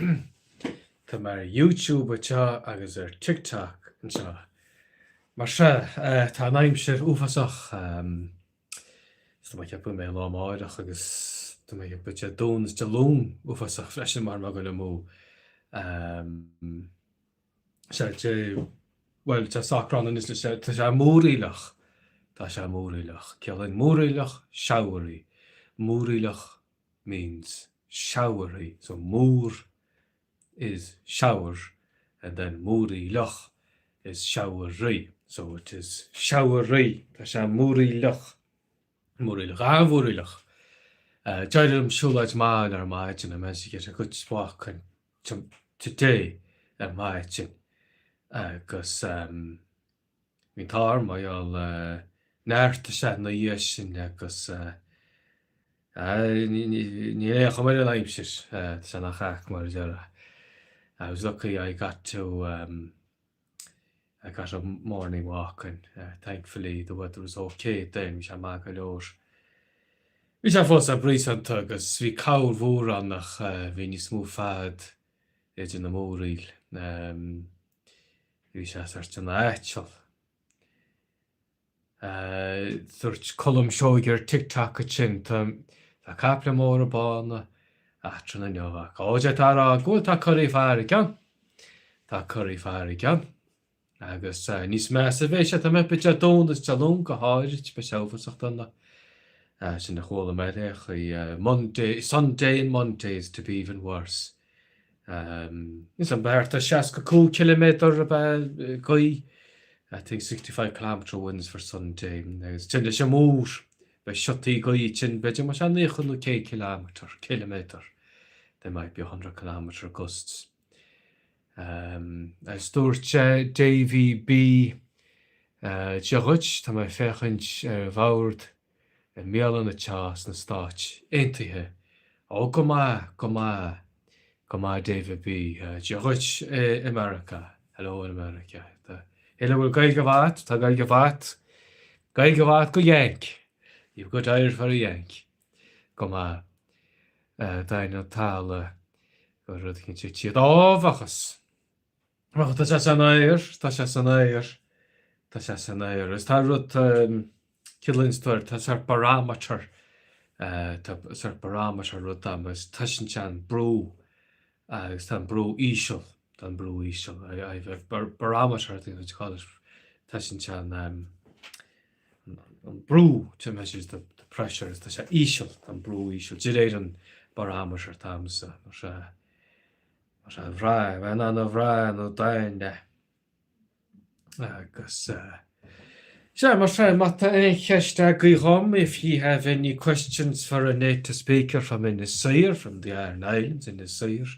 Tá mé ar YouTube anseo agus ar TikTok anseo. Mar sea, tá an aimsir uafásach. Is tá mé ag ceapadh go mbeidh an lá amáireach agus tá mé ag ceapadh Dé Domhnaigh is Dé Luain uafásach freisin mar mbeidh goil amú. Sea, Dé, bhuel, tá sacrán anois le sé, tá sé múraíleach, tá sé múraíleach. Ciallaíonn múraíleach showery. Múraíleach means showery, so múr is shower and then múraíleach is showery, so it is showery, tá sé múraíleach, múraíleach, an-mhúraíleach. D'éirigh liom siúlóid mhaith ar maidin, I managed to get a good walk today ar maidin agus bhí an t-ádh orm mar gheall neartaigh sé ina dhiaidh sin agus níl aon chuma ar an aimsir, tá sé ina chac mar a déarfá. I was lucky I got to I got a morning walk and thankfully the weather was okay then, bhí sé maith go leor. Bhí sé fós breosanta agus bhí corr mhúr ann ach bhí níos mó fad idir na múraíl. Bhí sé sort ina aiteal. Dúirt Colm Seoighe ar TikTok ansin, tá caiple móra bána eatrainn inniu ach ó d'fhéadfá a rá go bhfuil tá corraí farraige ann. Tá corraí farraige ann. Agus níos measa a bheidh sé, tá mé ag Dé Domhnaigh is Dé Luain go háirid, beidh sé uafásach dona. Sin a chuala mé ar chaoi. Monday, Sunday and Monday is to be even worse. Is an beart 65 ciliméadar ab ea gaoth, I think 65 kilometre winds for Sunday. Agus sin leis an múr, beidh siotaí gaoithe sin, b'fhéidir más ea 90 nó 100 kilometre, ciliméadar. There might be 100 kilometre gusts. Agus dúirt Davy B, Dia dhuit, tá mé ag féachaint ar bhord i mbialann atá sna Stáit Aontaithe. Ó, go maith, go maith, go maith David B. Dia dhuit i Meiriceá. Hello in America. Hello, bhfuil Gaeilge mhaith? Tá Gaeilge mhaith. Gaeilge mhaith go Yank. You've got Irish for a Yank. Go maith. Dain an tala go rud cinnte siad ábhachas. Ach tá sé san aer, tá sé san aer, tá sé san aer. Is tá rud, ciallaíonn stór, tá sort barometer, tá sort barometer rud ann agus toiseann sé an brú agus tá an brú íseal, tá an brú íseal. I have a barometer, I think what you call it, toiseann sé an an brú, to measures the pressure, tá sé íseal, tá an brú íseal, de réir an barometer atá agamsa, mar sea. Mar a bhraith, bheith in ann a bhraith nó daoine agus sea, mar sin, má tá aon cheist agaibh dhom, if ye have any questions for a native speaker from Inis Oírr, from the Aran Islands, Inis Oírr,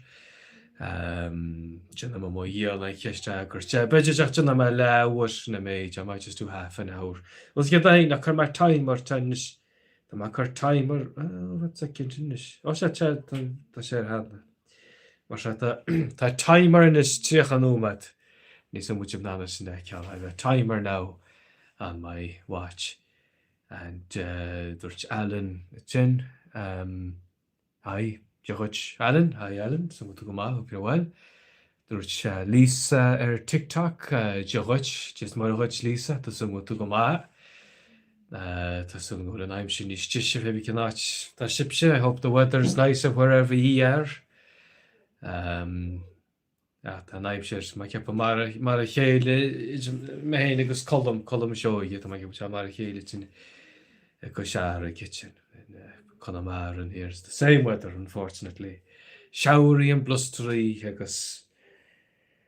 déanfaidh mé mo dhícheall an cheist a fhreagairt. B'fhéidir nach déanfaidh mé leathuair na méid, I might just do half an hour. Bhuel, is céard é, ná cuir mé timer anois, Tá mé ag cur timer, oh, what's that cinnte anois? Ó sea, tá, tá sé ar cheana. Mar sea, tá, tá timer anois 30 nóiméad. Níos mó muid in ann sin a fheiceáil. I have a timer now on my watch. And uh, dúirt Alan sin, um, Hi, Dia dhuit, Alan. Hi, Alan. Tá tú go maith, hope you're well. Dúirt Lisa ar TikTok, Dia dhuit, Dia is Muire dhuit, Lisa. Tá súil go bhfuil tú go maith. Tá súil go bhfuil an aimsir níos deise pé cén áit tá sibhse. I hope the weather is nicer wherever ye are. Um, Ah, tá an aimsir, tá mé ag ceapadh mar a, mar a chéile idir mé féin agus Colm, Colm Seoighe, tá mé ag ceapadh sé mar a chéile sin i gCois Fharraige sin, in Conamara and here it's the same weather unfortunately. Showery and blustery agus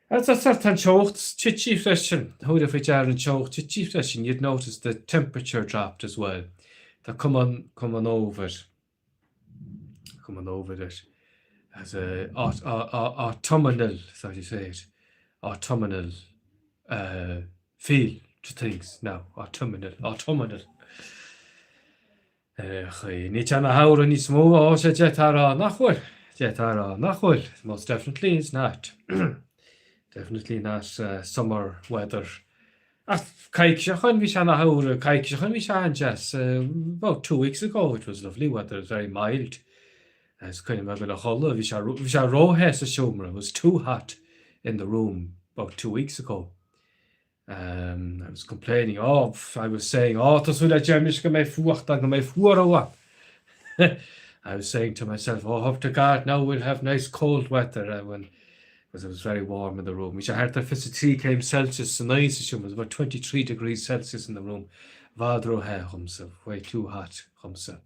agus tá tá an teocht tite freisin, thabharfá faoi deara an teocht tite freisin, you'd notice the temperature dropped as well. Tá cuma an, cuma an fhómhair. Cuma an fhómhair air. Has a autumnal, so you say it, autumnal uh, feel to things now, autumnal, autumnal. Chaoi, ní teanna shamhradh níos mó, á sé d'fhéadfá a rá nach bhfuil, d'fhéadfá a rá nach bhfuil, most definitely is not. Definitely not uh, summer weather Ach coicís ó shoin bhí sé ina shamhradh, coicís ó shoin bhí sé an-deas. About two weeks ago it was lovely weather, it was very mild. Is cuimhin liom a ghoil a chodladh, bhí sé, bhí sé róthe sa seomra, it was too hot in the room about two weeks ago. Um, I was complaining, oh, I was saying, oh, tá súil agam anois go mbeidh fuacht ann, go mbeidh fuarú ann. I was saying to myself, oh, hope to God now we'll have nice cold weather uh, when because it was very warm in the room. Bhí sé thart ar 23 céim Celsius san oíche sa seomra, it was about 23 degrees Celsius in the room. I bhfad róthe dhomsa, way too hot dhomsa.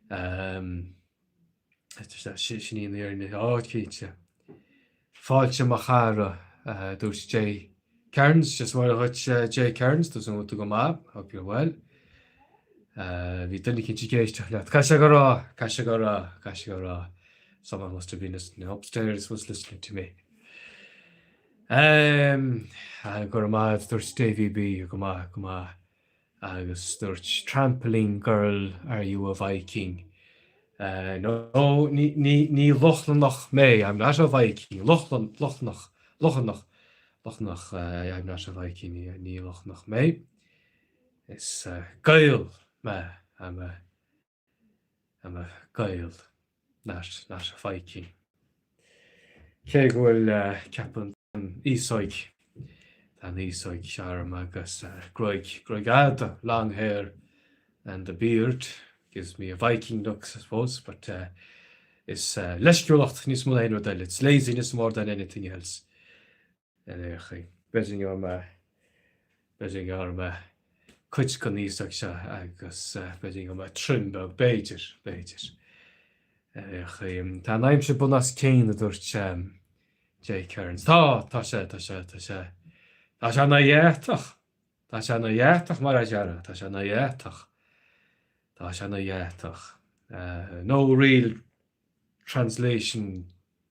Um, Sin í an fhírinne. Á, cinnte. Fáilte mo chara, a dúirt Jay Kearns. Dia 's Muire dhuit, Jay Kearns, tá súil agam go bhfuil tú go maith. Hope you're well. Bhí duine eicínt ag éisteacht leat. Caithfidh sé go raibh, caithfidh sé go raibh, caithfidh sé go raibh. Someone must have been listening upstairs was listening to me. Um, go raibh maith, dúirt Davy B, go maith, go maith. Agus dúirt Trampoline Girl are you a Viking? No, ní, ní, ní Lochlannach mé, I'm not a Viking, Lochlann, Lochlannach, Lochlannach, Lochlannach, I'm not a Viking, ní, ní Lochlannach mé. Is Gael mé, I'm a, I'm a Gael, not, not a Viking. Cé go bhfuil, ceapaim, an fhéasóig, tá an fhéasóig orm agus gruaig, gruaig fhada, long hair and a beard gives me a Viking look, I suppose, but is leisciúlacht níos mó ná aon rud eile, it's laziness more than anything else. Ar aon chaoi, b'fhéidir go mbeidh, b'fhéidir go mbeidh cuid den fhéasóg seo agus b'fhéidir go mbeidh trim beag, b'fhéidir, b'fhéidir. Ar aon chaoi, tá an aimsir bun os cionn, a dúirt Jay Kearns. Tá, tá sé, tá sé, tá sé, tá sé ina dheatach, tá sé ina dheatach mar a déarfá, tá sé ina dheatach, tá sé ina dheatach. No real translation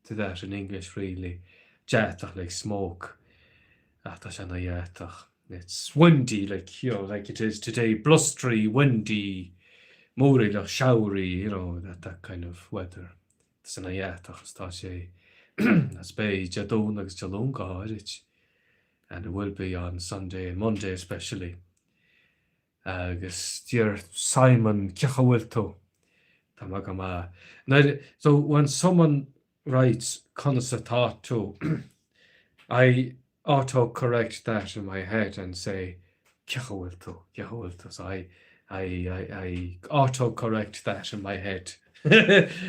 to that in English really, deatach like smoke, ach tá sé ina dheatach. It's windy like, you know, like it is today, blustery, windy, múraíleach, showery, you know, that, that kind of weather. Tá sé ina dheatach is tá sé is beidh Dé Domhnaigh agus Dé Luain go háirid and it will be on Sunday and Monday especially. Agus deir Simon cén chaoi a bhfuil tú? Tá mé go maith. Nuair, so when someone writes conas atá tú, I auto-correct that in my head and say cén chaoi a bhfuil tú, cén chaoi a bhfuil tú. So I, I, I, I auto-correct that in my head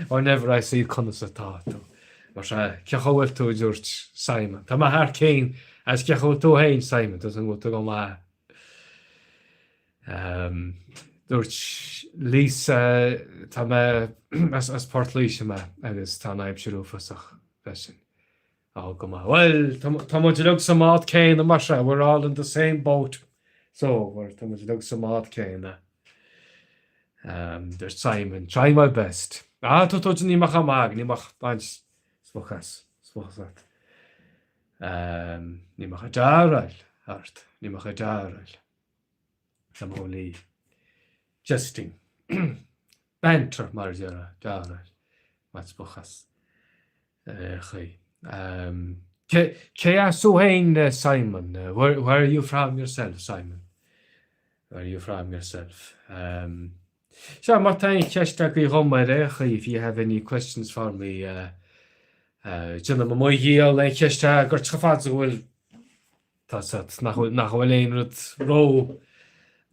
whenever I see conas atá tú. Mar sea, cén chaoi a bhfuil tú, a dúirt Simon. Tá mé thar cionn agus cén chaoi a bhfuil tú féin, Simon, tá súil agam go bhfuil tú go maith. Um, dúirt Lisa, tá mé as, as Port Laoise mé agus tá an aimsir uafásach freisin. Á, go maith. Bhuel, tá muid uilig sa mbád céanna mar sea, we're all in the same boat. So, we're, tá muid uilig sa mbád céanna. Um, dúirt Simon, trying my best. Ah, tá tú ní mach amach, ní mach baint spochas, spochas. Um, ní mach a dearáil, art, ní mach a dearáil. I'm only jesting. Banter mar a déarfá, dearáil, baint spochas. Chaoi. Cé as tú féin, Simon? Where, where are you from yourself, Simon? Where are you from yourself? Um, sea, má tá aon cheist agaibh dhom ar aon chaoi, if you have any questions for me, uh, uh, déanfaidh mé mo dhícheall aon cheist a fhreagairt chomh fada is go bhfuil tá nach bhfuil nach bhfuil aon rud ró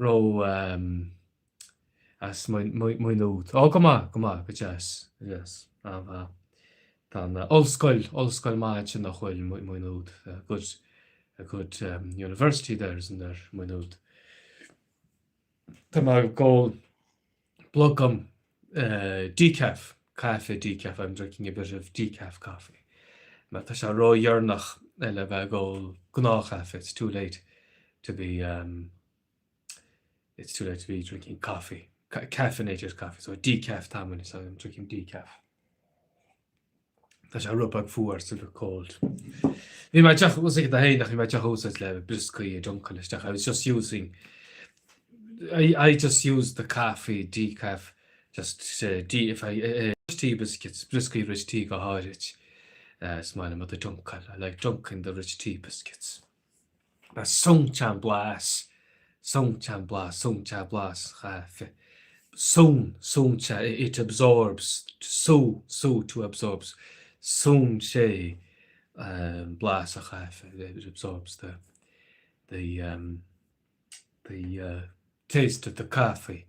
ró um, As Maigh Nuad. Ó, go maith, go maith, go deas, go deas. An-mhaith. Tá an ollscoil, ollscoil maith ansin nach bhfuil, Maigh Nuad. A good, a good um, university there, isn't there, Maigh Nuad. Tá mé ag ól blogam uh, decaf, caife decaf, I'm drinking a bit of decaf coffee. Mar tá sé ródheireanach le bheith ag ól gnáthchaife, it's too late to be um, It's too late to be drinking coffee, caffeinated coffee, so decaf atá agam anois, so I'm drinking decaf. Tá sé rud beag fuar, it's a bit cold. Bhí mé deoch, was ag féin ach bhí mé deoch úsáid le brioscaí a dunkáil isteach. I was just using, I, I just used the coffee decaf just uh, de, if I, uh, tea biscuits, brioscaí rich tea go háirid. Uh, is maith liom iad a dunkáil. I like dunking the rich tea biscuits. Sungtean blas, sungtean blas, sungtea blas chaife. Súnn, súnn sé, it absorbs, to sú, sú, to absorbs, súnn sé blas an chaife, it absorbs the, the, the taste of the coffee.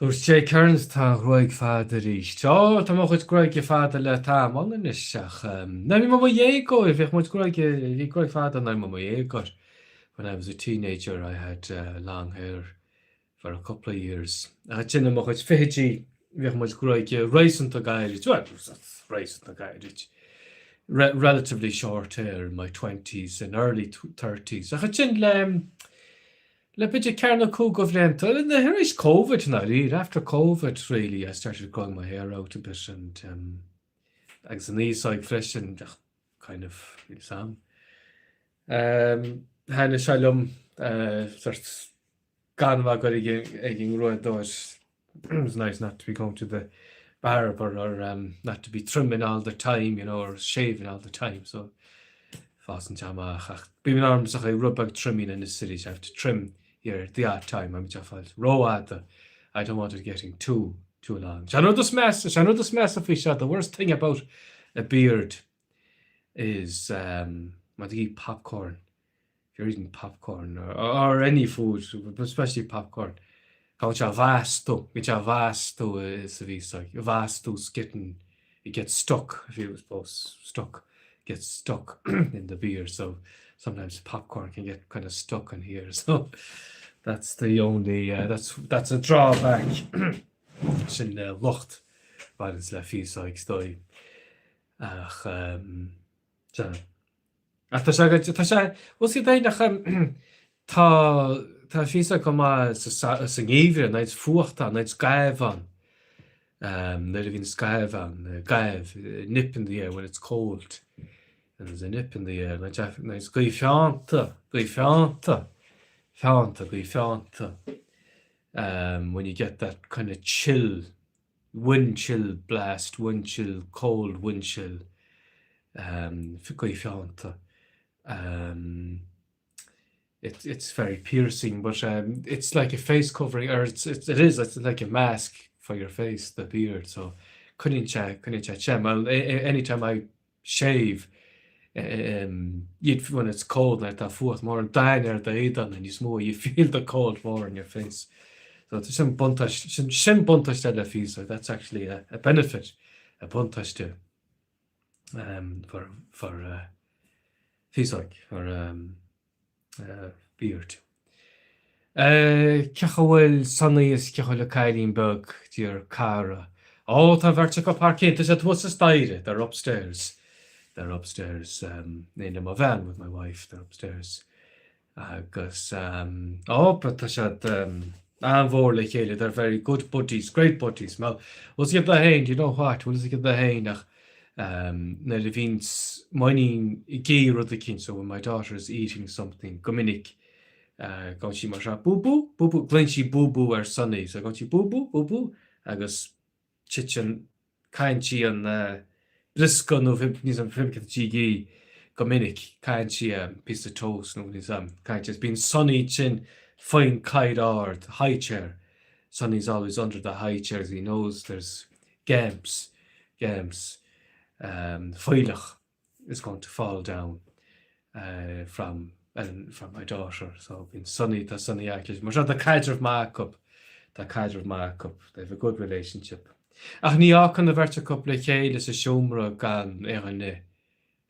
Dúirt Jay Kearns tá an ghruaig fada arís. Ó, tá mo chuid gruaige fada le tamall anois ach nuair a bhí mé i mo dhéagóir bhíodh mo chuid gruaige, bhí gruaig fada nuair a bhí mé i mo dhéagóir. When I was a teenager I had long hair. for a couple of years. Ach ansin i mo chuid fichidí bhíodh mo chuid gruaige réasúnta gairid, bhuel, réasúnta gairid, relatively short hair in my twenties and early thirties. Ach ansin le, le b'fhéidir ceathair nó cúig de bhlianta, tar éis Covid i ndáiríre, after Covid really I started growing my hair out a bit and um, agus an fhéasóig freisin, ach kind of, níl 'fhios a'm. Um, thaitnigh sé liom, uh, sort gan a bheith ag goil ag an ngruadóir. It's nice not to be going to the barber or um, not to be trimming all the time, you know, or shaving all the time, so fásann sé amach ach bíonn orm sa chaoi rud beag trimming in the city, so I have to trim here at the odd time, I'm ag fáil rófhada. I don't want it getting too, too long. Sé an rud is measa, sé an rud is measa faoi seo, the worst thing about a beard is um, má tú ag ithe popcorn, if you're eating popcorn or, or any food, but especially popcorn, gabhann sé a bhastú, bíonn sé a bhastú sa bhféasóig, bhastú is getting, it gets stuck, if you suppose, stuck, gets stuck in the beard, so sometimes popcorn can get kind of stuck in here, so that's the only, uh, that's, that's a drawback sin uh, locht bhaineanns le féasóig is dóigh. Ach, um, sea. Ach tá sé, tá sé, bhfuil siad féin ach tá, tá féasóg go maith sa, sa ngeimhreadh, nuair atá fuacht ann, nuair atá scamh ann, nuair a bhíonn scamh ann, scamh, nip in the air when it's cold, and there's a nip in the air, nuair atá, nuair atá gaoth feannta, gaoth feannta, feannta, gaoth feannta, when you get that kind of chill wind chill blast, wind chill, cold wind chill, gaoth feannta. It, it's very piercing, but um, it's like a face covering, or it's, it's, it is, it's like a mask for your face, the beard, so coinníonn sé, coinníonn sé te. Well, anytime I shave, you'd, when it's cold nuair atá fuacht mór ann, dain ar d'éadan and níos mó, you feel the cold more on your face. So sin buntáiste, sin, sin buntáiste eile féasóg, that's actually a, a benefit, a buntáiste um, for, for uh, féasóg, for um, beard. Cén chaoi a bhfuil Sonny is cén chaoi a bhfuil an cailín beag, d'iarr cara. Ó, tá an bheirt acu thar cionn, tá siad thuas sa staighre, they're upstairs, they're upstairs, in éindí le mo bhean, with my wife, they're upstairs. Agus, ó, tá siad an-mhór le chéile, they're very good buddies, great buddies. Bhuel, bhfuil 'fhios agat féin, do you know what, bhfuil 'fhios agat féin ach nuair a bhíonns m'iníon ag ithe rud eicínt, so when my daughter is eating something, go minic, gabhann sí mar seo, bú bú, bú bú, glaonn sí bú bú ar Sonny, so gabhann sí bú bú, bú bú, agus titeann, caitheann sí an briosca nó níl 's a'm céard atá sí ag ithe go minic, caitheann sí píosa toast nó níl 's a'm, caitheann sí, bíonn Sonny ansin faoin cathaoir ard, high chair, Sonny's always under the high chair 'cause he knows there's gamps, gamps, fuílleach is going to fall down from from my daughter. So bíonn Sonny, tá Sonny aici. Mar seo tá caidreamh maith acu, tá caidreamh maith acu, they have a good relationship. Ach ní fhágfainn an bheirt acu le chéile sa seomra gan aon duine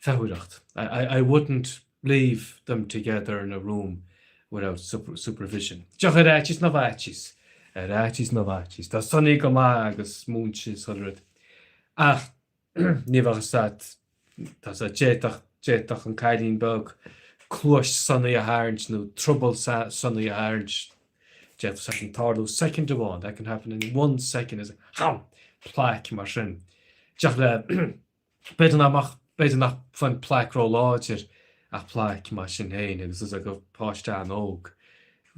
feitheoireacht. I, I wouldn't leave them together in a room without supervision. Deoch ar fhaitíos na bhfaitíos. Ar fhaitíos na bhfaitíos. Tá Sonny go maith agus múinte is chuile rud. Ach ní bheadh fhios agat, tá sé, d'fhéadfadh, d'fhéadfadh an cailín beag cluais Sonny a tharraingt nó truball Sonny a tharraingt. D'fhéadfadh sé sin tarlú soicind amháin, that can happen in one second, is ham! Plaic mar sin. Deoch le B'fhéidir nach mbeadh, b'fhéidir nach mbeadh an plaic ró-láidir ach plaic mar sin féin agus is ag páiste an-óg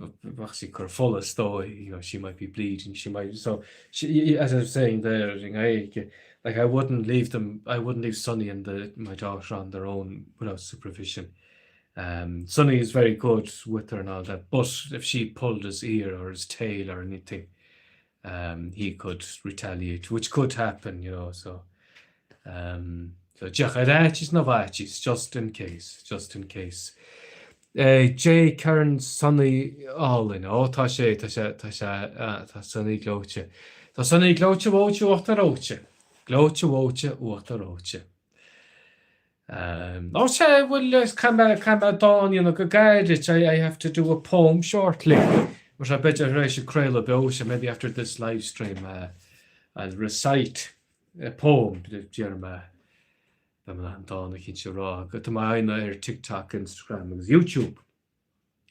bheadh sí ag cur fola is dóigh, you know, she might be bleeding, she might, so she, as I was saying there in Gaeilge, like I wouldn't leave them, I wouldn't leave Sonny and the, my daughter on their own without supervision. Um, Sonny is very good with her and all that, but if she pulled his ear or his tail or anything, Um, he could retaliate, which could happen, you know, so um, so deoch ar fhaitíos na bhfaitíos, just in case, just in case. Uh, J. Kearns Sonny álainn, ó tá sé, tá sé, tá sé, uh, tá Sonny gleoite. Tá Sonny gleoite bhóite uachtar reoite. Gleoite bhóite uachtar reoite. Um, ó sé, bhuel, caithfidh mé, caithfidh mé dán a dhéanamh go gairid, I, I have to do a poem shortly. Mar sé, b'fhéidir tar éis an craoladh beo seo, maybe after this live stream, uh, I'll recite a poem, déarfaidh mé, beidh mé in ann dán eicínt a rá, tá mé á dhéanamh ar TikTok, Instagram agus YouTube.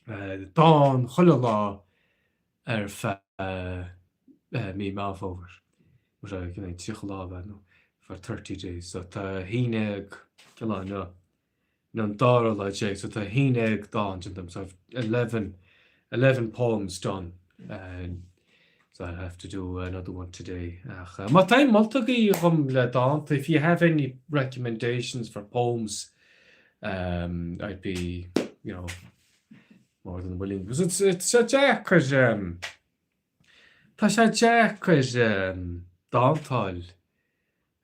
Uh, dán chuile lá ar feadh mí Meán Fómhair, mar sé, cén é, 30 lá ab ea, nó for 30 days, so tá 11, cén lá inniu? Inniu an dara lá déag, so tá 11 dán déanta agam, so I've 11, 11 poems done, so I'll have to do another one today. Ach má tá aon molta agaibh dhom le dánta, if you have any recommendations for poems, um, I'd be, you know, more than willing. Because it's, it's sé deacair, um, tá sé deacair um, dánta a fháil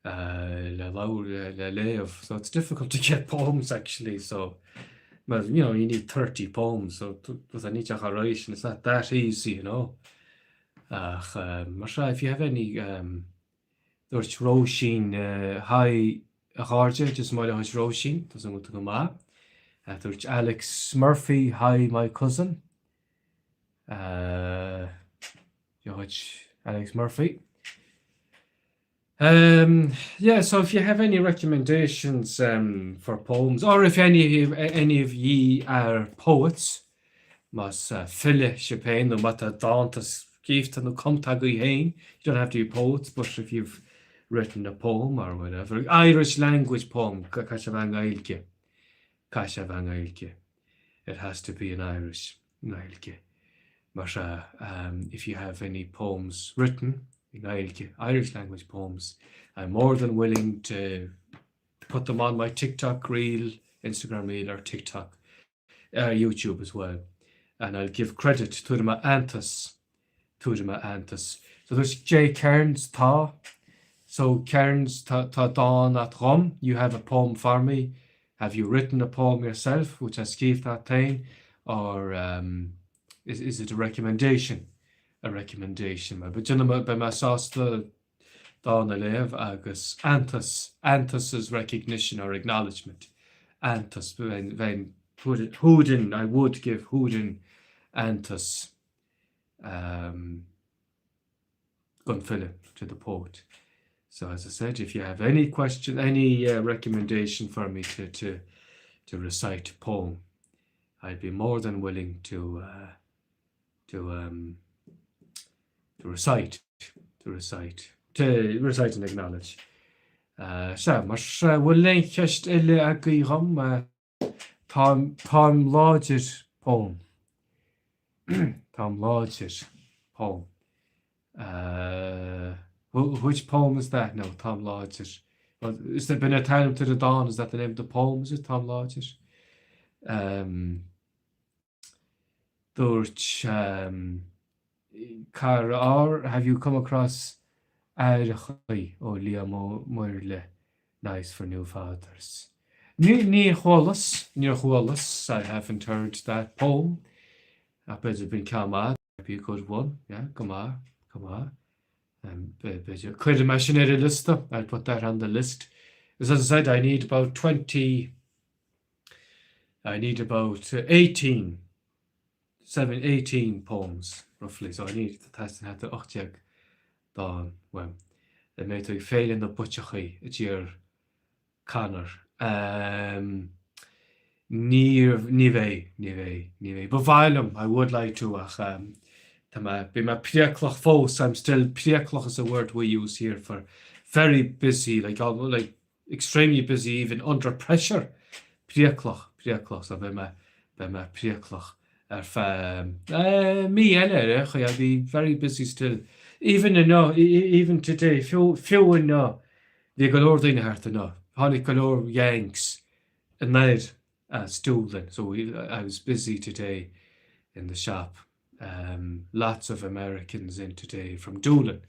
uh, le labhair, le léamh. So it's difficult to get poems actually. So, well, you know, you need 30 poems, so because I need to réis and it's not that easy, you know. Ach, um, mar sea, if you have any um, Dúirt Róisín, Haigh a chairde, just maith dhuit Róisín, tá súil agam go bhfuil tú go maith. Dúirt Alex Murphy, Hi my cousin. Dia dhuit Alex Murphy. Um, yeah, so if you have any recommendations um, for poems, or if any, any of ye are poets, Más file sibh féin nó má tá dánta scríofa nó cumtha agaibh féin, you don't have to be poets, but if you've written a poem or whatever, Irish language poem, caithfidh sé a bheith i nGaeilge, caithfidh sé a bheith i nGaeilge, it has to be in Irish, i nGaeilge. Mar sea, if you have any poems written i nGaeilge, Irish language poems, I'm more than willing to put them on my TikTok reel, Instagram reel or TikTok. ar YouTube as well and I'll give credit tabharfaidh mé aitheantas tabharfaidh mé aitheantas. So dúirt Jay Kearns tá so Kearns tá tá dán a't dhom you have a poem for me have you written a poem yourself bhfuil sé scríofa a't féin or um, is, is it a recommendation a recommendation mar but déanfaidh mé beidh mé sásta dán a léamh agus aitheantas, aitheantas is recognition or acknowledgement, aitheantas, bheinn, thabharfainn, I would give, thabharfainn aitheantas um, don file, to the poet. So as I said, if you have any question, any uh, recommendation for me to, to, to recite a poem, I'd be more than willing to, uh, to, um, to recite. to recite, to recite and acknowledge. Sea, mar sea, bhfuil aon cheist eile agaibh dhom? Táim, táim láidir, poem. Táim láidir, poem. Which poem is that now? Táim láidir. Is that b'in an t-ainm ar an dán, is that the name of the poem, is it? Táim láidir. Um, Dúirt Cara R, have you come across Aithreachaí ó Liam Ó Muirthile, nice for new fathers. Ní chualas, níor chualas, I haven't heard that poem. Ach b'fhéidir b'in ceann maith, might be a good one, yeah, go maith, go maith. B'fhéidir, cuirfidh mé sin ar an liosta, I'll put that on the list. As I said, I need about 20 I need about 18, 7, 18 poems roughly, so I need teastaíonn thart ar 18 dán uaim. An mbeidh tú ag Féile na bPuiteachaí a d'iarr Conor. Um, ní, ní bheidh, ní bheidh, ní bheidh. Ba mhaith liom, I would like to, ach um, tá mé, beidh mé priaclach fós, I'm still priaclach is a word we use here for very busy, like, like extremely busy even under pressure priaclach, priaclach, so beidh mé, beidh mé priaclach ar feadh eh, mí eile ar aon chaoi, I'll be very busy still even inniu, even today, fiú, fiú inniu, bhí go leor daoine thart inniu, tháinig go leor Yanks anoir as Dúlainn, so we, I was busy today in the shop. Lots of Americans in today from Doolin.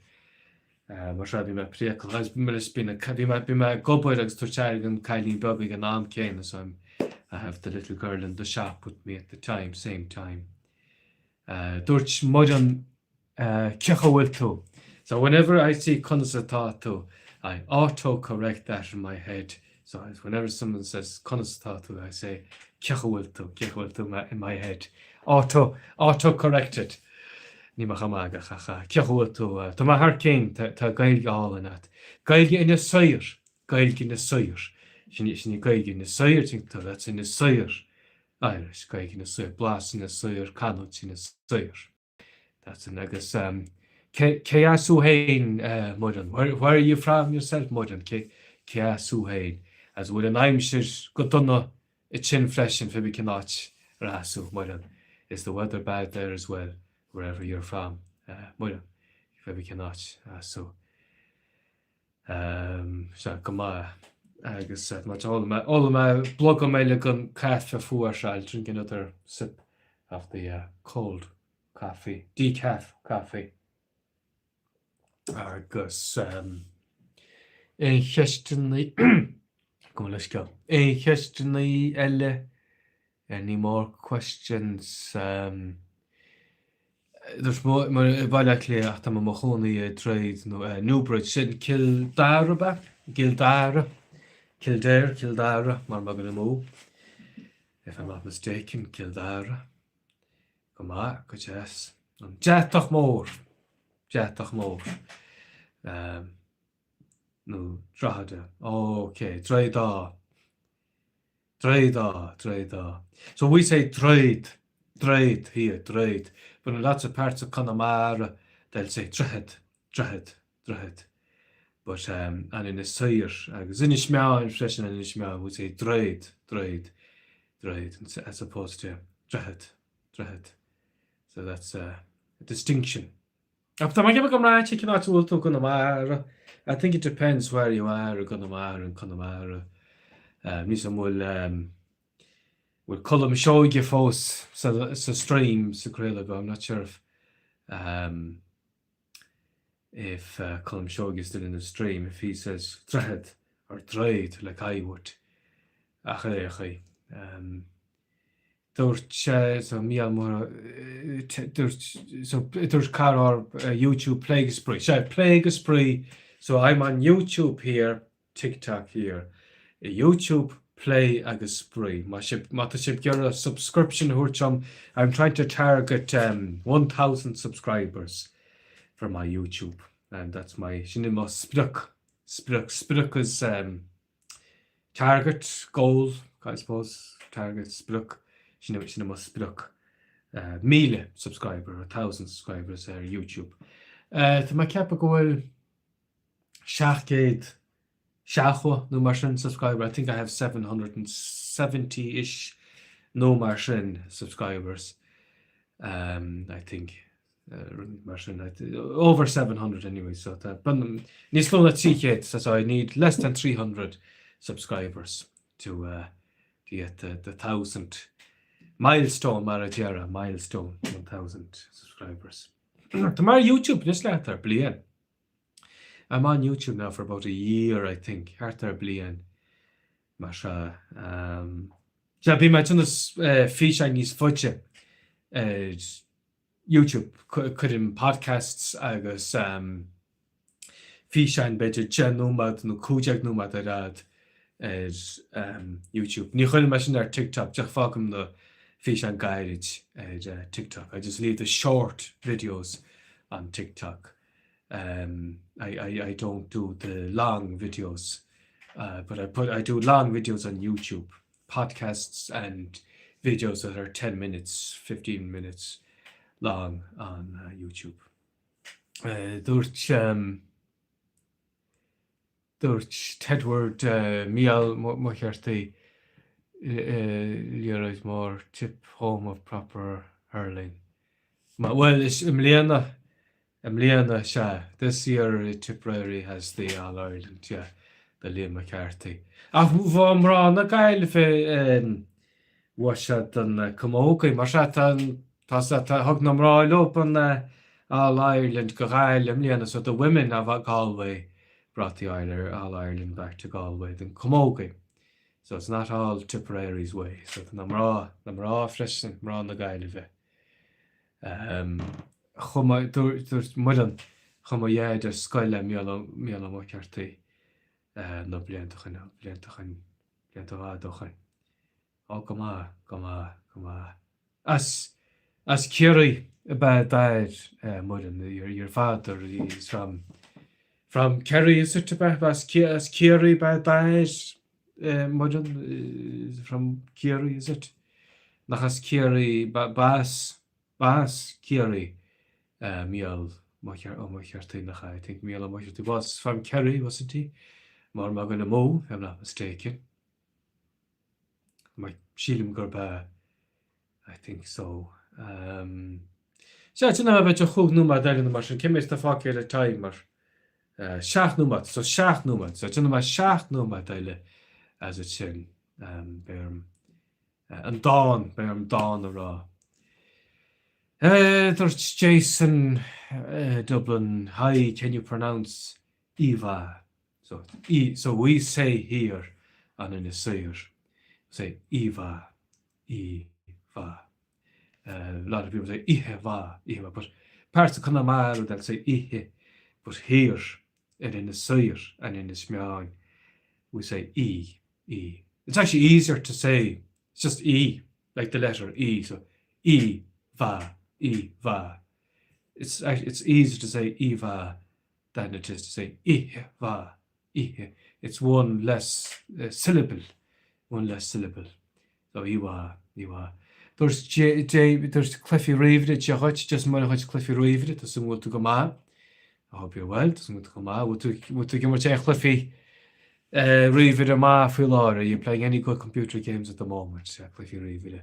Mar seo bhí mé priaclach agus bhí mé bhí mé ag obair agus tabhairt aire don cailín beag ag an am céanna so I'm I have the little girl in the shop with me at the time, same time. Dúirt Muireann Cén chaoi a bhfuil tú? So whenever I see conas atá tú, I auto-correct that in my head. So whenever someone says conas atá tú, I say cén chaoi a bhfuil tú, cén chaoi a bhfuil tú in my head. Auto, auto-corrected. Níl mé chomh maith ach ach cén chaoi a bhfuil tú? Tá mé thar cinn, tá Gaeilge álainn agat. Gaeilge Inis Oírr, Gaeilge Inis Oírr. Sin sin í Gaeilge Inis Oírr, that's Inis Oírr Irish, Gaeilge Inis Oírr, blas Inis Oírr, canúint Inis Oírr. That's an agus cé cé as thú féin Muireann? Where where are you from yourself Muireann? Cé cé as thú féin? Agus bhfuil an aimsir go dona ansin freisin pé bith cén áit ar as thú Muireann? Is the weather bad there as well wherever you're from Muireann? Pé bith cén áit as thú? Sea, go maith. Agus má tá ólfaidh mé ólfaidh mé blogam eile den caife fuar seo, I'll drink another sip of the uh, cold coffee, decaf coffee. Agus um, aon cheisteanna gabh mo leithscéal. Aon cheisteanna eile Any more questions? Um, Dúirt mé i Baile Átha Cliath ach tá mé i mo chónaí i Droichead nó Newbridge, sin Cill Dara ab ea? Cill Dara? Kildare, Cill Dara, mar mé ag amú. If I'm not mistaken, Cill Dara. Go maith, go deas. An Deatach Mór! Deatach Mór. Um, nó Drogheda. Ok, Droichead Átha. Droichead Átha, Droichead Átha. So we say Droichead, Droichead here, Droichead. But in lots of parts of Conamara, they'll say Droichead, Droichead, Droichead. But um, and Inis Oírr, agus Inis Meáin freisin in Inis Meáin, we say Droichead, Droichead, Droichead, as opposed to Droichead, Droichead. So that's a, a distinction. Ach tá mé ag ceapadh go mbraitheann sé cén áit a bhfuil tú i gConamara. I think it depends where you are i gConamara, in Conamara. Níl 's agam an bhfuil bhfuil Colm Seoige fós sa sa stream sa craoladh I'm not sure if um, if uh, Colm Seoige is still in the stream, if he says droichead or droichead like I would. Ach é a chaoi. Um, Dúirt sé, so Mícheál Ó dúirt, so dúirt cara YouTube Play agus Spraoi. Sea, Play agus Spraoi, so I'm on YouTube here, TikTok here. YouTube, Play agus Spraoi. Má sibh, má tá sibh ag iarraidh subscription a thabhairt dom, I'm trying to target um, 1,000 subscribers for my YouTube. And that's my, sin é mo sprioc, sprioc, sprioc is um, Target, goal, I suppose, target, sprioc, sin é sin é mo sprioc. 1,000 subscriber, 1,000 subscribers ar YouTube. Tá mé ag ceapadh go bhfuil 770 nó mar sin subscriber, I think I have 770-ish nó mar sin subscribers, I think. Mar sin, over 700 anyway, so tá níos lú ná 300, so I need less than 300 subscribers to, uh, to get the, the 1000 milestone mar a déarfá, milestone 1000 subscribers. Tá mé ar YouTube anois le thart ar bliain. I'm on YouTube now for about a year, I think, thart ar bliain mar seo. Um, sea, bím ag déanamh uh, físeáin níos faide ar YouTube, cuirim podcasts agus físeáin b'fhéidir 10 nóiméad nó 15 nóiméad ar fhad ar YouTube. Ní chuirim é sin ar TikTok, just fágaim na físeáin gairid ar TikTok. I just leave the short videos on TikTok. Um, I, I, I don't do the long videos, uh, but I put I do long videos on YouTube. podcasts and videos that are 10 minutes, 15 minutes long on uh, YouTube. Uh, dúirt um, dúirt Tedward uh, Mícheál Ó Muircheartaigh liathróid mór Tip home of proper hurling. Ma, well, is i mbliana I mbliana, sea, this year Tipperary has the All Ireland, yeah, do Liam McCarthy. Ach bhuaigh mná na Gaillimhe, bhuaigh siad an camógaí, mar sea, tá an. Tá tá thug na mná leo an All Ireland go Gaillimh i mbliana so the women of Galway brought the All Ireland back to Galway the camogie. So it's not all Tipperary's way. So tá na mná na mná freisin mná na Gaillimhe. Um, chuaigh dúirt Muireann chuaigh mo dhaid ar scoil le Mícheál Ó Muircheartaigh uh, na blianta ó shin, blianta ó shin, blianta fada ó shin. Ó, go maith, go maith, go maith. As, as Ciarraí ab ea d'athair, Muireann, your, your father, he's from, from Kerry, is it, ab ea? As, as Ciarraí ab ea d'athair, Muireann, from Ciarraí, is it? Nach as Ciarraí, ba, ba as, ba as Ciarraí, Mícheál Ó Muircheartaigh, nach ea? I think Mícheál Ó Muircheartaigh was from Kerry, wasn't he? Mura mbeidh mé ag dul amú, if I'm not mistaken. Mar sílim gurb ea. I think so. Um, Sea, déanfaidh mé b'fhéidir chúig nóiméad eile nó mar sin, cé mhéad atá fágtha ar an timer? Uh, seacht nóiméad, so seacht nóiméad, so déanfaidh mé seacht nóiméad eile as ansin. Um, beidh orm uh, an dán, beidh orm dán a rá. Uh, dúirt Jason uh, Dublin, hi, can you pronounce Eva? So, e, so we say here on Inis Oírr, say Eva, Eva. Uh, a lot of people say Iheva, Iheva, but parts of Connemara they'll say Ihe, but here ar Inis Oírr and Inis Meáin we say E, E. It's actually easier to say, it's just E, like the letter E, so E, va, E, va. It's, it's easier to say Eva than it is to say ihe va, ihe. It's one less uh, syllable, one less syllable. So íomhá, íomhá. Dúirt dúirt cluichí ríomhaire Dia dhuit, Dia is Muire dhuit cluichí ríomhaire, tá súil go bhfuil tú go maith. I hope you're well, tá súil go bhfuil tú go maith. Bhfuil tú ag imirt aon chluichí ríomhaire maith faoi láthair? Are you playing any good computer games at the moment? Cluichí ríomhaire.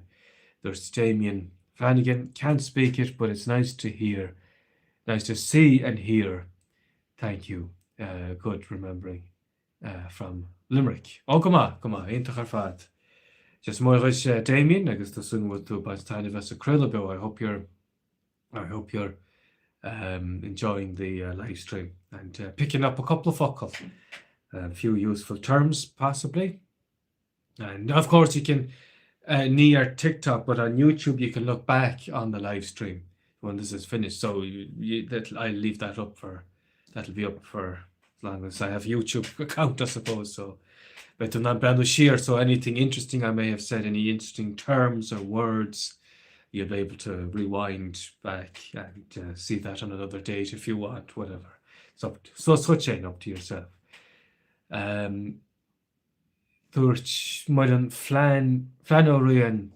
Dúirt Damien Flanagan, can't speak it, but it's nice to hear Nice to see and hear. Thank you. Uh, good remembering uh, from Limerick. Ó go maith, go maith, iontach ar fad. Dia is Muire dhuit uh, Damien agus tá súil go bhfuil tú ag baint taitneamh as an craoladh beo. I hope you're I hope you're um, enjoying the uh, live stream and uh, picking up a couple of focal, a few useful terms possibly. And of course you can uh, ní ar TikTok, but on YouTube you can look back on the live stream when this is finished. So you, you, that, I'll leave that up for that'll be up for as long as I have YouTube account, I suppose. So beidh tú in ann breathnú siar, so anything interesting I may have said, any interesting terms or words, you'll be able to rewind back and uh, see that on another date if you want, whatever. It's up to, so such up to yourself. Um, Dúirt Muireann Flann, Flann Ó Riain,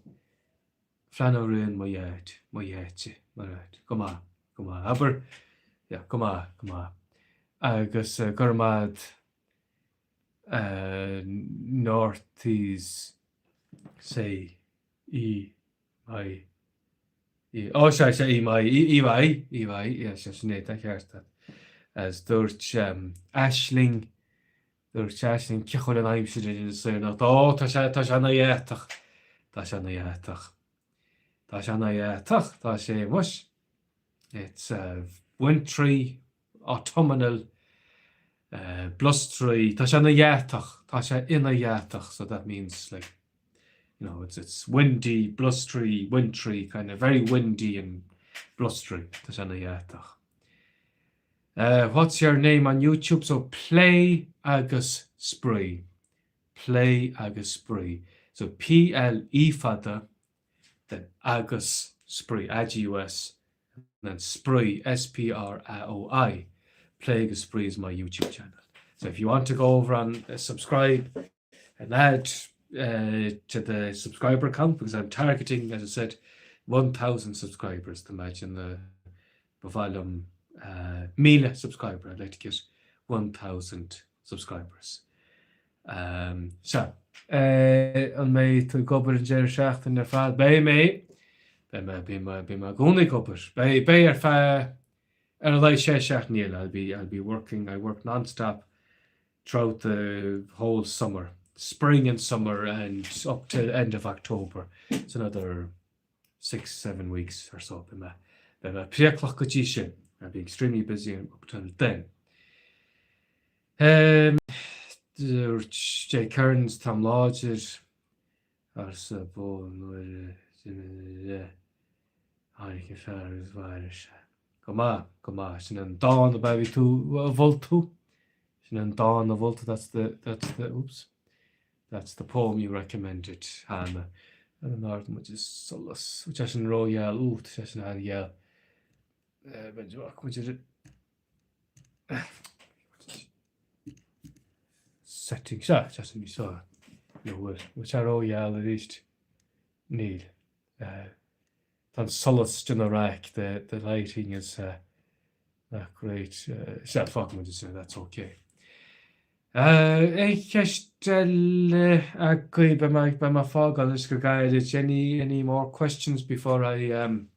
Flann Ó Riain mo dhaid, mo dhaid, mo dhaid, go maith, go maith, abair, yeah, go maith, go maith. Agus go raibh maith a'd Northies say í my í, ó sea, sea, í my, í, í my, í my, yeah, sea, sin é, tá ceart a'd. As dúirt Aisling Dúirt Aisling cén chaoi a bhfuil an aimsir ar Inis Oírr anocht. Ó, tá sé, tá sé ina dheatach. Tá sé ina dheatach. Tá sé ina dheatach. Tá sé, muis. It's uh, wintry, autumnal, uh, blustery. Tá sé ina dheatach. Tá sé ina dheatach. So that means like, you know, it's, it's windy, blustery, wintry, kind of very windy and blustery. Tá sé ina dheatach. Uh, what's your name on YouTube? So Plé agus Spraoi. Plé agus Spraoi. So P-L-E fada, then agus Spraoi, A-G-U-S, and then Spraoi, S-P-R-A-O-I. Plé agus Spraoi is my YouTube channel. So if you want to go over and uh, subscribe and add uh, to the subscriber count, because I'm targeting, as I said, 1,000 subscribers to imagine the Ba mhaith liom 1,000 subscriber, I'd like to get 1,000 subscribers. Sea, an mbeidh tú ag obair an deireadh seachtaine ar fad? Beidh mé! Beidh mé, beidh mé, beidh mé i gcónaí ag obair. Beidh, beidh ar feadh ar a laghad sé seachtainí eile. I'll be, I'll be working, I work non-stop throughout the whole summer, spring and summer and up to end of October. It's another. 6, 7 weeks or so. Beidh mé, beidh mé priaclach go dtí sin. I'll be extremely busy up till then. Um, dúirt Jay Kearns, Táim láidir, arsa bó nuair a tháinig an fear agus mharaigh sé. Go maith, go maith. Sin an dán ab ea a bhí tú a mhol tú? Sin an dán a mhol tú, that's the, that's the, oops. That's the poem you recommended, Hannah. An n-ardóidh muid an solas. Bhfuil sé sin rógheal? Ú, tá sé sin an-gheal. B'fhéidir muid ar setting seo, sé sin níos fearr. Nó bhfuil, bhfuil sé rógheal arís? Níl. Tá an solas ag déanamh raic, the, the lighting is uh, not great. Sea, fágfaidh muid ansin, that's okay. Aon cheist eile agaibh? Beidh mé, beidh mé ag fágáil anois go gairid. Any, any more questions before I, um,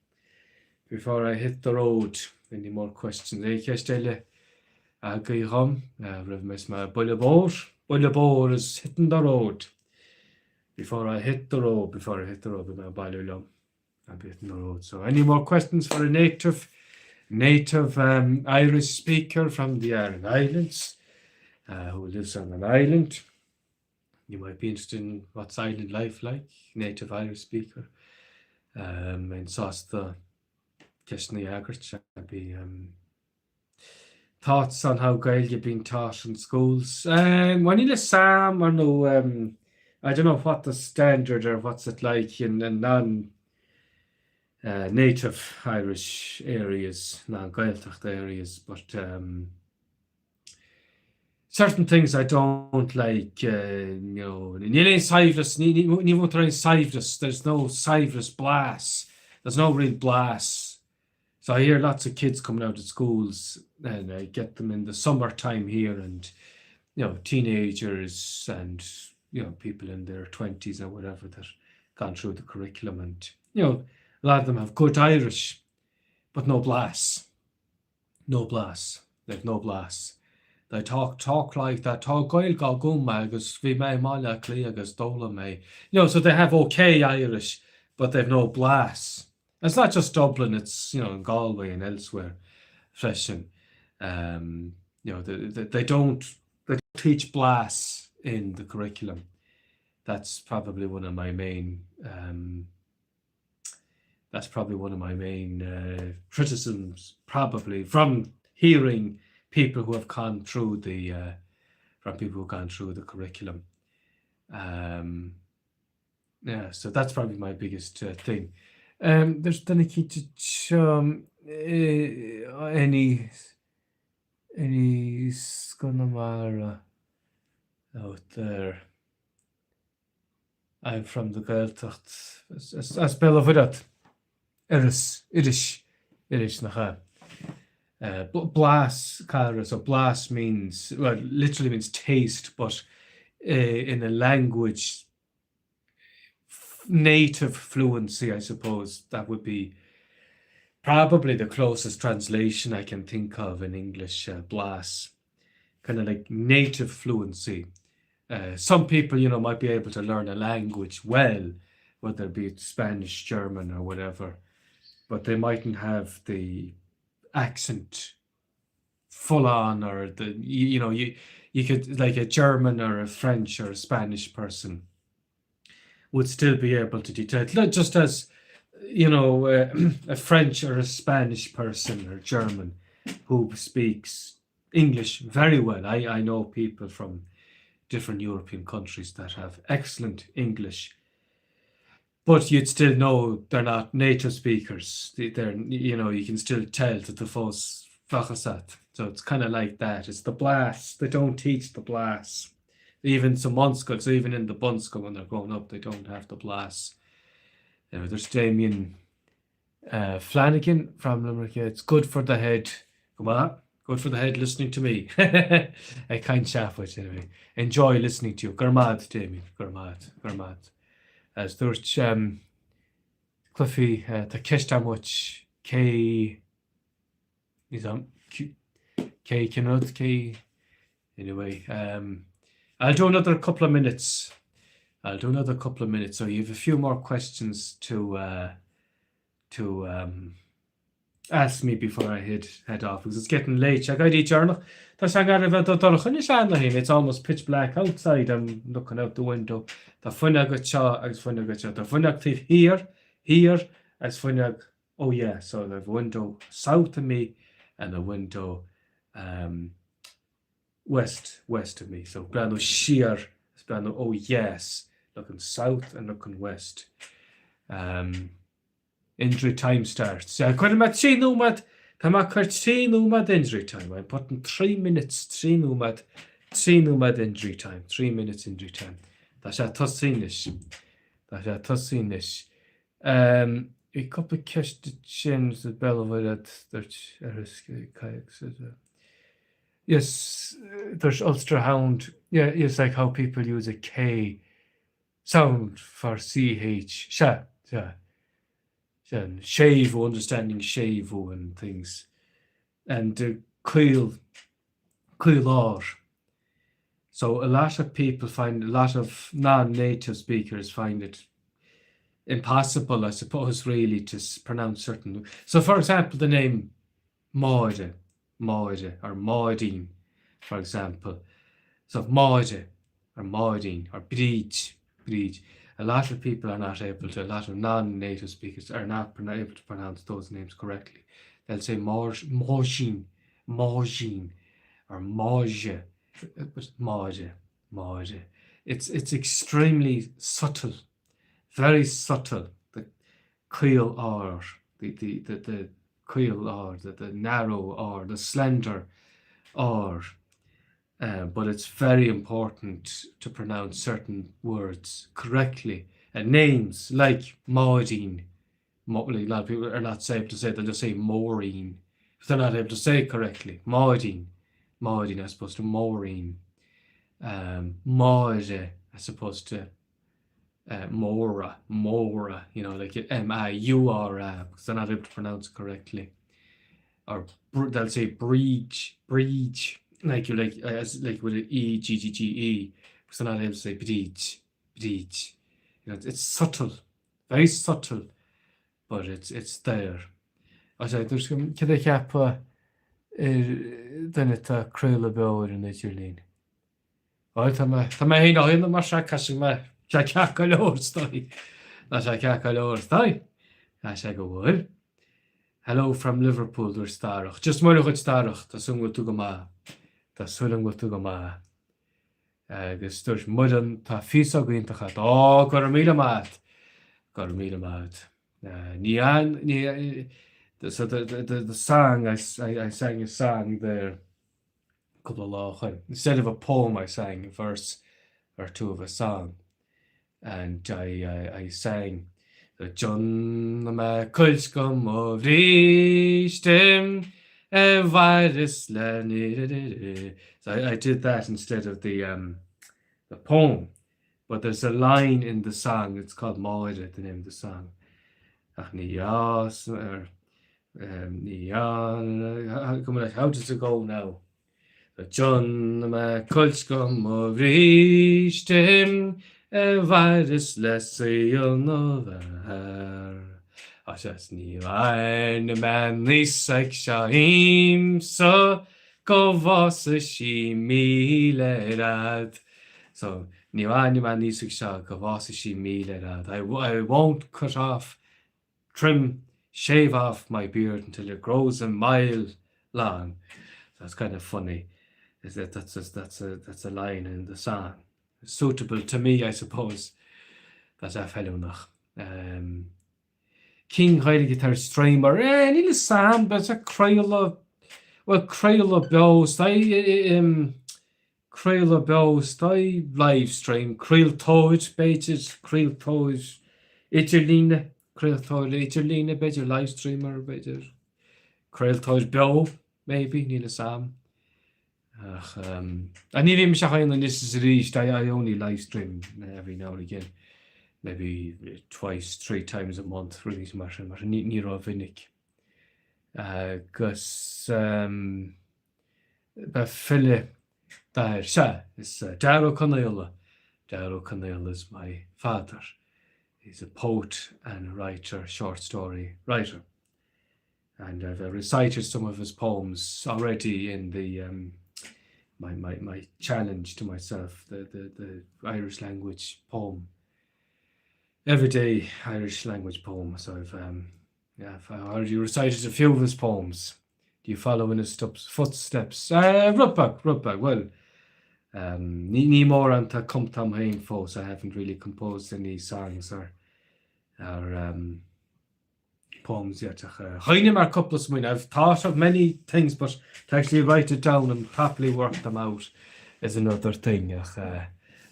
before I hit the road? Any more questions? Aon cheist eile agaibh dhom? Roimh mé is mé buille bóthair. Buille bóthair is hitting the road. Before I hit the road, before I hit the road, beidh mé ag bailiú liom. I'll be hitting the road. So any more questions for a native, native um, Irish speaker from the Aran Islands uh, who lives on an island? You might be interested in what's island life like, native Irish speaker. Um, and sásta ceisteanna a fhreagairt. I'd be um, Thoughts on how Gaeilge being taught in schools? Um, well, níl a fhios a'm ar nó um, I don't know what the standard or what's it like in, in non uh, native Irish areas, non-Gaeltacht areas, but um, certain things I don't like, uh, you know, níl aon saibhreas, ní, ní, ní mhúintear aon saibhreas, there's no saibhreas blas, there's no real blas So I hear lots of kids coming out of schools and I get them in the summertime here and you know teenagers and you know people in their 20s or whatever that gone through the curriculum and you know a lot of them have good Irish but no blas. No blas. They've no blas. They talk talk like that Tá Gaeilge agam agus bhí mé i mBaile Átha Cliath agus d'fhoghlaim mé. You know, so they have okay Irish but they've no blas. It's not just Dublin, it's you know in Galway and elsewhere freisin. Um, you know, they, they, they don't they don't teach blas in the curriculum. That's probably one of my main um, that's probably one of my main uh, criticisms, probably from hearing people who have gone through the uh, from people who've gone through the curriculum. Um, yeah, so that's probably my biggest uh, thing. Um, there's duine cinnte um, any any Conamara out there. I'm from the Gaeltacht. As Béal Átha Mhuirthead. Iorras, Iorrais, Iorrais nach ea. Uh, blas cara, so blas means, well, literally means taste, but uh, in a language native fluency, I suppose, that would be probably the closest translation I can think of in English, uh, blas. Kind of like native fluency. Uh, some people, you know, might be able to learn a language well, whether it be Spanish, German, or whatever, but they mightn't have the accent full on or the you, you know you you could like a German or a French or a Spanish person would still be able to detect just as you know uh, a French or a Spanish person or German who speaks English very well. I, I know people from different European countries that have excellent English but you'd still know they're not native speakers. They're, you know, you can still tell that the fós fachasat. So it's kind of like that. It's the blas. They don't teach the blas. Even some bunscoil, so even in the bunscoil when they're growing up, they don't have the blas. You know, there's Damien uh, Flanagan from Limerick. It's good for the head. Come on. Good for the head listening to me. Ag caint seafóid anyway. Enjoy listening to you. Go raibh maith, Damien. Go raibh maith. Go raibh maith. As dúirt um, Cliffy uh, tá ceist agam duit cé cé cén rud cé anyway um, I'll do another couple of minutes. I'll do another couple of minutes so you have a few more questions to uh, To um, ask me before I head, head off because it's getting late. Tá sé ag éirí deireanach. Tá sé gar a bheith dorcha anois cheana féin. It's almost pitch black outside. I'm looking out the window. Tá fuinneog anseo agus fuinneog anseo. Tá fuinneog taobh thiar, thiar agus fuinneog oh yeah, so the window south of me and the window um, west, west of me. So breathnú siar is breathnú ó dheas, looking south and looking west. Um, Injury time starts. Yeah, cuirfidh mé 3 nóiméad, tá mé ag cur 3 nóiméad injury time. I'm putting 3 minutes, 3 nóiméad, 3 nóiméad injury time, 3 minutes injury time. Tá sé tosaí anois. Tá sé tosaí anois. Um, bhí cúpla ceist sin sa Belbhairead dúirt ar Yes, there's Ulster Hound. Yeah, it's like how people use a K sound for CH. Sea, sea. Sea, séimhiú, understanding séimhiú and things. And uh, caol, caol R. So a lot of people find, a lot of non-native speakers find it impossible, I suppose, really, to pronounce certain. So, for example, the name Máire, Máire, or Máirín, for example. So Máire, or Máirín, or Bríd, Bríd. A lot of people are not able to, a lot of non-native speakers are not able to pronounce those names correctly. They'll say Máisín, Máisín, or Máise, but Máire, Máire. It's, it's extremely subtle, very subtle, the caol R, the, the, the, the caol R, the, the narrow R, the slender R. Uh, but it's very important to pronounce certain words correctly. And names like Máirín, a lot of people are not able to say, they'll just say Maureen. If they're not able to say it correctly. Máirín, Máirín as opposed to Maureen. Um, Máire as opposed to uh, Maura, Maura, you know, like M-A-U-R-A, because they're not able to pronounce it correctly. Or they'll say breach, breach, like you like as like with an E G G G E, because they're not able to say breach, breach. You know, it's subtle, very subtle, but it's it's there. Agus cad a cheapfá ar duine atá ag craoladh beo ar an idirlíon? Bhuel, tá mé, tá mé féin á dhéanamh mar seo, caithfidh mé, sé ceart go leor, is dóigh. Tá sé ceart go leor, is dóigh. Tá sé go bhfuil. Hello from Liverpool, dúirt Darach. Just Muire dhuit Darach, tá súil go bhfuil tú go maith. Tá súil go bhfuil tú go maith. Agus dúirt Muireann, tá féasóg iontach agat. Ó, go raibh míle maith agat. Go raibh míle maith agat. Ní an, ní, so the, the, the song, I, I, I sang a song there cúpla lá ó shin. Instead of a poem, I sang a verse or two of a song. And I, I, I sang Déanfaidh mé cuilt go mo bhríste a mhaireas le So I, I did that instead of the, um, the poem. But there's a line in the song, it's called Máire, the name of the song. Ach ní ar ní how does it go now? Déanfaidh mé cuilt go mo bhríste a mhaireas le saol na bhfear. Agus ní bhainfidh mé an fhéasóg seo dhíomsa go bhfásfaidh sí míle ar fhad. So, ní bhainfidh mé an fhéasóg seo go bhfásfaidh sí míle ar fhad. I, I won't cut off, trim, shave off my beard until it grows a mile long. So that's kind of funny. Is that that's a, that's a, that's a line in the song. Suitable to me, I suppose. That's a feiliúnach. Um, Cén Ghaeilge atá ar streamer? Eh, níl fhios a'm, but craoladh, well, craoladh beo, um, Craoladh beo is dóigh, live stream, craoltóir, b'fhéidir, craoltóir idirlíne, craoltóir idirlíne, b'fhéidir, live streamer, b'fhéidir, craoltóir beo, maybe, níl fhios a'm. Ach, um, ní bhím ach á dhéanamh anois is arís, I, I only live stream every now and again, maybe twice, three times a month, rudaí mar sin, mar sin, ní, ní rómhinic. Agus, um, Ba file d'athair. Sea, is Dara Ó Conaola, Dara Ó Conaola is my father. He's a poet and writer, short story writer. And I've uh, recited some of his poems already in the um, my, my, my challenge to myself, the, the, the Irish language poem. Everyday Irish language poem. So I've um, yeah, I've already recited a few of his poems. Do you follow in his footsteps? Uh, rud beag, rud beag, well, um, ní, ní mórán atá cumtha agam féin fós, I haven't really composed any songs or, or um, poems yet. Ach, uh, smaoinigh mé ar cúpla smaoineamh. I've thought of many things, but to actually write it down and properly work them out is another thing. Ach, uh,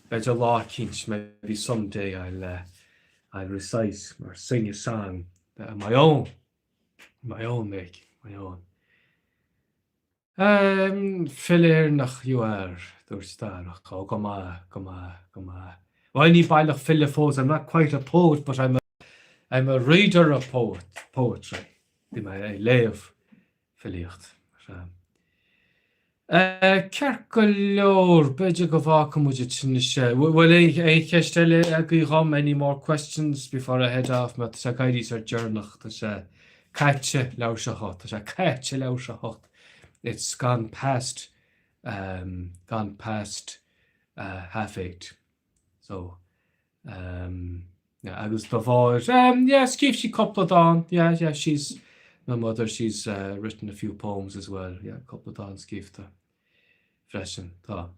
b'fhéidir lá eicínt, maybe someday I'll, uh, I'll recite or sing a song uh, my own. My own make, my own. Um, file Éireannach you are, dúirt Darach. Ó, go maith, go maith, go maith. Bhuel, ní baileach file fós, I'm not quite a poet, but I'm a, I'm a reader of poet, poetry. Bím ag léamh filíocht. Ceart go leor, b'fhéidir go bhfágfaidh muid anois é. Bhfuil aon cheist eile agaibh dhom? Any more questions before I head off? Mar tá sé ag éirí sórt deireanach, tá sé caite leathuair tar éis a hocht, tá sé caite leathuair tar éis a hocht. It's gone past, um, gone past uh, half eight. So, um, yeah, agus do mháthair, um, yeah, scríobh sí cúpla dán, yeah, yeah, she's, my mother, she's uh, written a few poems as well, yeah, cúpla dán scríobhta freisin, tá.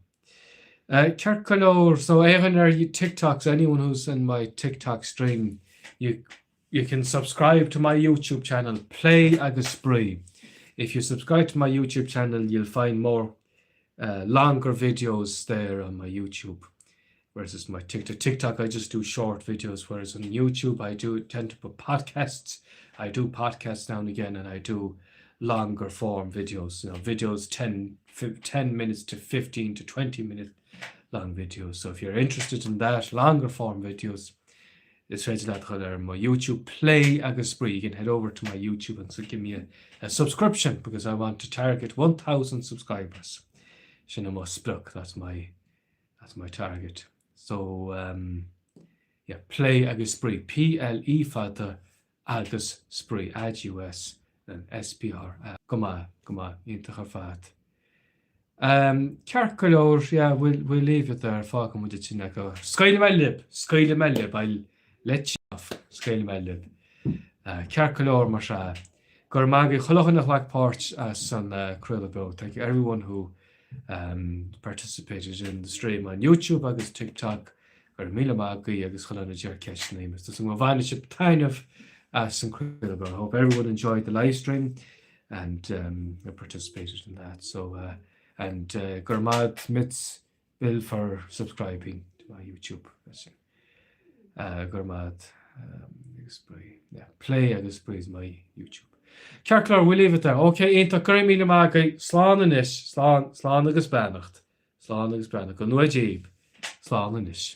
Uh, ceart go leor, so aon duine ar TikTok, so anyone who's in my TikTok stream, you, you can subscribe to my YouTube channel, Plé agus Spraoi. If you subscribe to my YouTube channel, you'll find more uh, longer videos there on my YouTube. Whereas my TikTok, TikTok, I just do short videos. Whereas on YouTube, I do tend to put podcasts. I do podcasts now and again, and I do longer form videos. You know, videos 10, 10 minutes to 15 to 20 minute long videos. So if you're interested in that, longer form videos, is féidir leat dul ar mo YouTube Plé agus Spraoi. You can head over to my YouTube and so give me a, a subscription because I want to target 1,000 subscribers. Sin mo sprioc, that's my, that's my target. So um, yeah, Plé agus Spraoi, P-L-E fada agus Spraoi, A-G-U-S, then S-P-R. Go maith, go maith, iontach ar fad. Um, ceart go leor, yeah, we'll, we'll leave it there, fágfaidh muid ansin é go. Scaoilfidh mé libh, scaoilfidh mé libh, I'll let you off, scaoilfidh mé libh. Uh, ceart go leor mar sea. Go raibh maith agaibh chuile dhuine a ghlac páirt as an uh, craoladh beo. Thank you everyone who um, participated in the stream on YouTube agus TikTok. Go raibh míle maith agaibh agus chuile dhuine a d'iarr ceisteanna. Tá súil agam gur bhain sibh taitneamh as an craoladh beo. I hope everyone enjoyed the live stream. and um, participated in that. So, uh, and uh, go raibh maith agat Bill for subscribing to my YouTube. Uh, go raibh maith um, agus Spraoi. Yeah, Plé agus Spraoi is my YouTube. Ceart go leor, we'll leave it there. Ok, iontach, go raibh míle maith agaibh. Slán anois, slán, slán agus beannacht. Slán agus beannacht. Go nua daoibh. Slán anois.